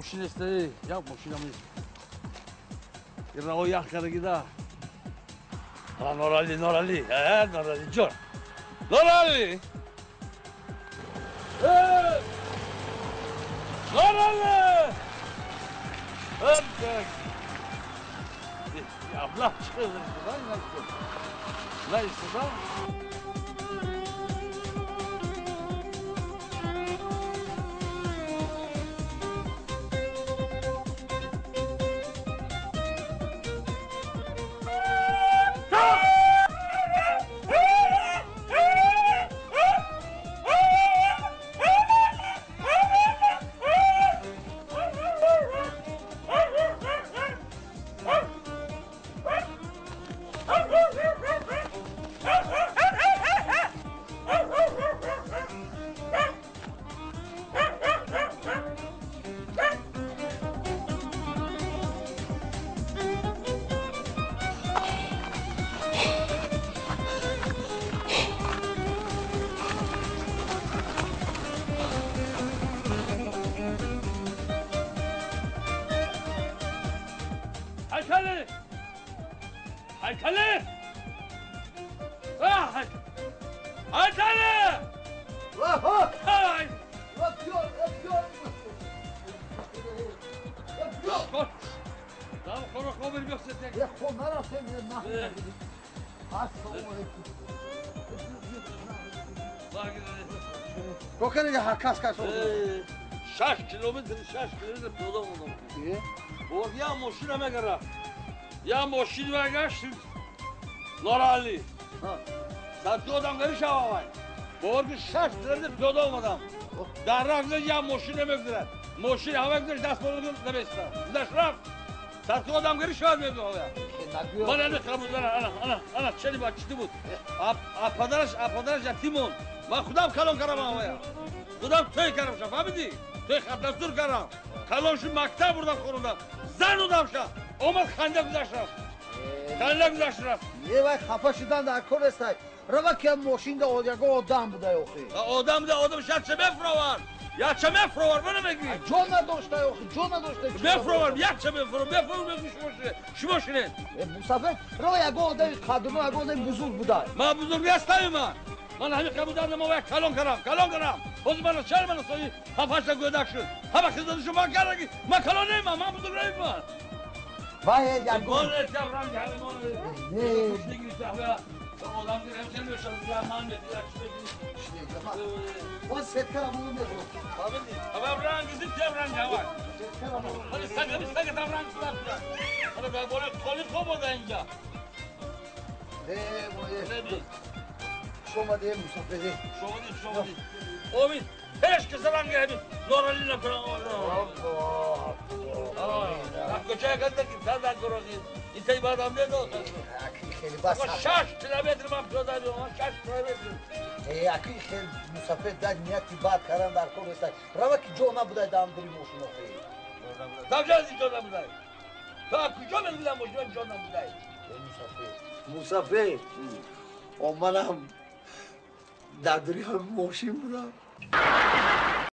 Мошин нест, як мошинам нест. Ин роҳ ях кардагида. Норали, Норали, Норали ҷон. Норали! Норали! Абла чиқирdi. Lan işte. Шаш километр, 6 километр пиёда омадам. Бор я мошина мегара. Я мошин мегашт. Норали. Садки одам гari шававай. Бор ки 6 километр пиёда омадам. Дар роҳ я мошина мегузарад. Мошин ҳава гузашт, даст боло намеиста. Гузашт рафт. Садки одам гari шавад мегӯяд. Ман ана қабул ана ана ана чели бачити буд. А падараш ятим монд. Ман худам калон кардам ҳавая. Худам тӯй кардам ша, фаҳмидӣ? Тӯй хатдастур кардам. Калон шуд, мактаб бурдам, хондам. Зан додам ша. Омад ханда гузашт рафт. Ханда гузашт рафт. Е вай хафа шудан дар кор нестай. Рава ки мошинда ягон одам буда охи. Одам буда, одам шад ча мефуровард. Як ча мефуровард, мана мегӯӣ. Ҷон надошта охи, ҷон надошта. Мефуровард, як ча мефуровард, мефуровард, мегӯ шумо шинед. Мусафир, рава ягон одами қадимӣ, ягон одами бузург буда. Ман бузург нестам ман. Ман ҳамин қабудан ма як калон кардам, калон кардам. Ҳозир мана чар мана соли ҳафташта гӯдак шуд. Ҳама хизмати ман кардаги. Ман калон немам, ман бузург немам. Вай ягон. Мон ранг ҳами мон. Одам гирем мешад, ман метирак Он сеткара муну мехӯрд. Фаҳмидӣ? Ава ранг зид тем ранг ҳава. Ҳали сага сага там ранг сулаб. Ҳали дар бораи қолиб хоб ода инҷа. Э, моe. Шомаде мусафире. Шомади, шомади. Омид, ҳеч каса ранг ҳами норали накунам. А кӯчая канда ки сада гурӯҳи. Итаи бадам недод. Аки хеле бас. 6 километр ман пиёда меомадам, 6 километр. Э, аки хеле мусафир дар нияти бад кардан дар кор нестай. Рава ки ҷо набудай дар дури мошин охи. Давҷази ҷо набудай. То куҷо мегӯям мошин ҷо набудай. Э, мусафир. Мусафир. Омадам дар дури мошин будам.